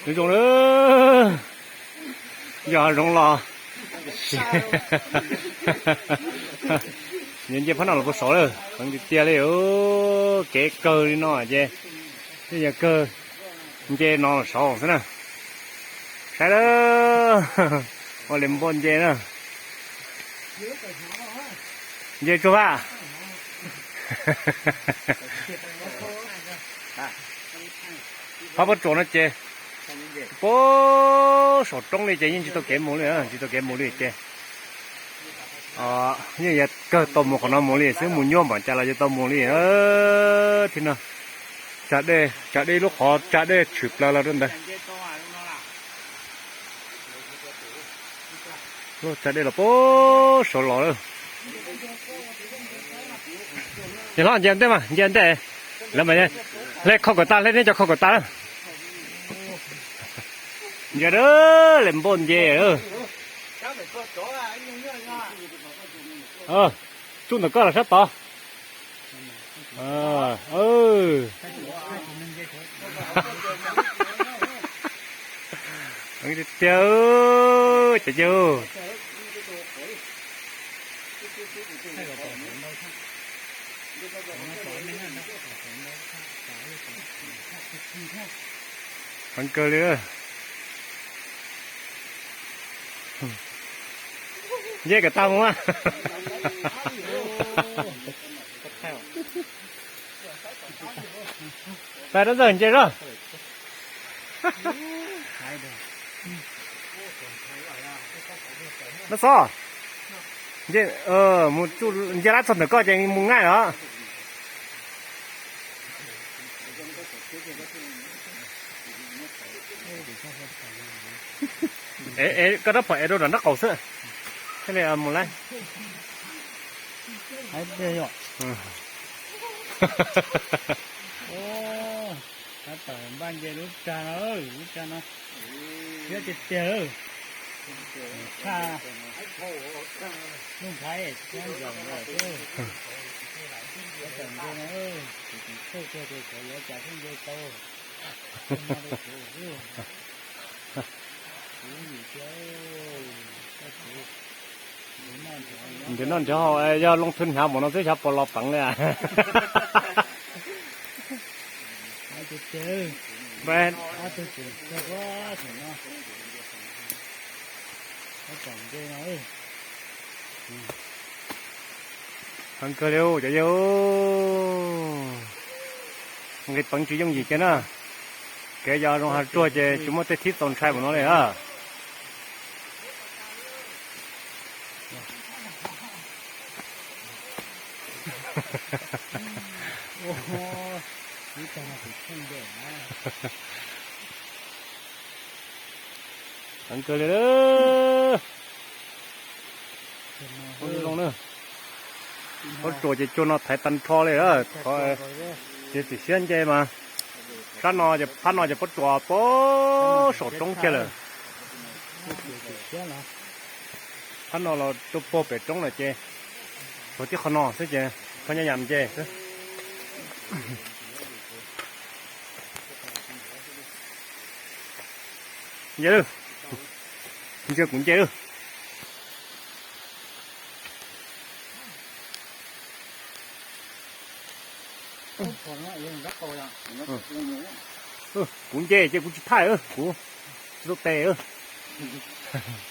Nyob zoo na, yog hav zoov los, nce phab no los puag saud lawm, heev tiag tiag li. Kev kawg li no ces, yog kawg, nce no los saud xwb na. Saib lawm, ua li npoj nce na. Nce tsuag Vaj. Phab pob tsuas no ces puag saum roob li ces yeej tsis tau kev mus li, tsis tau kev mus li ces yeej yuav kawg tau mus qhov no mus li xwb, mus nyuaj npaum cas los yuav tau mus li. Thiab no, tsa dej, tsa dej lub qhov tsa dej tshwm plaws los rau ntawd. Lub tsa dej los puag saud los lawm. Ces hlob nce ntej mas, nce ntej, lawv mas hle khau kom tas, hle nej cov khau kom tas. Nce, li npoj nce. Tsuj ntawm koj los sab tod. Tiag tiag, cov yawg. Heev kawg li. Nce kom tag mus mas. Tag rov ntxawg nce zog. No xov, nce lab txog ntawm koj ces mus ngaij os. Koj rab phom ev rau nram nraub qaum xwb, thiaj li mus laib. Tab tom npaj nce lub tsag no, lub tsag no siab tiag tiag. Tshaj, nuj nqhaib siab ncaws lawm. Tab tom nce no, tus tseem txhawj kiag tias xyov yuav cas thiaj nce tau. Nrhiav noj nrhiav haus, yog loo thwv hnyav npaum no xwb xyov puas los peev li. Heev kawg li cov yawg. Nqis peev tsis yooj yim kiag na. Kev yog zoo hav tsuag ces tsis muaj tej thib txaus ntshai npaum no li na. Heev kawg li. Zoo na, pob tsuas ces cua no thaiv tag nrho li. Ces txiav siab nce mas, sab no ces phab no ces pob tsuas puag saum roob kiag lawm. Phab no los rau puag pem roob lawm ces tshuav tib qho no xwb ces pab nyob yam nce xwb. Nce lawm, nce kuv nce lawm. Kuv nce ces kuv tsis thaij, kuv tsis tau tes.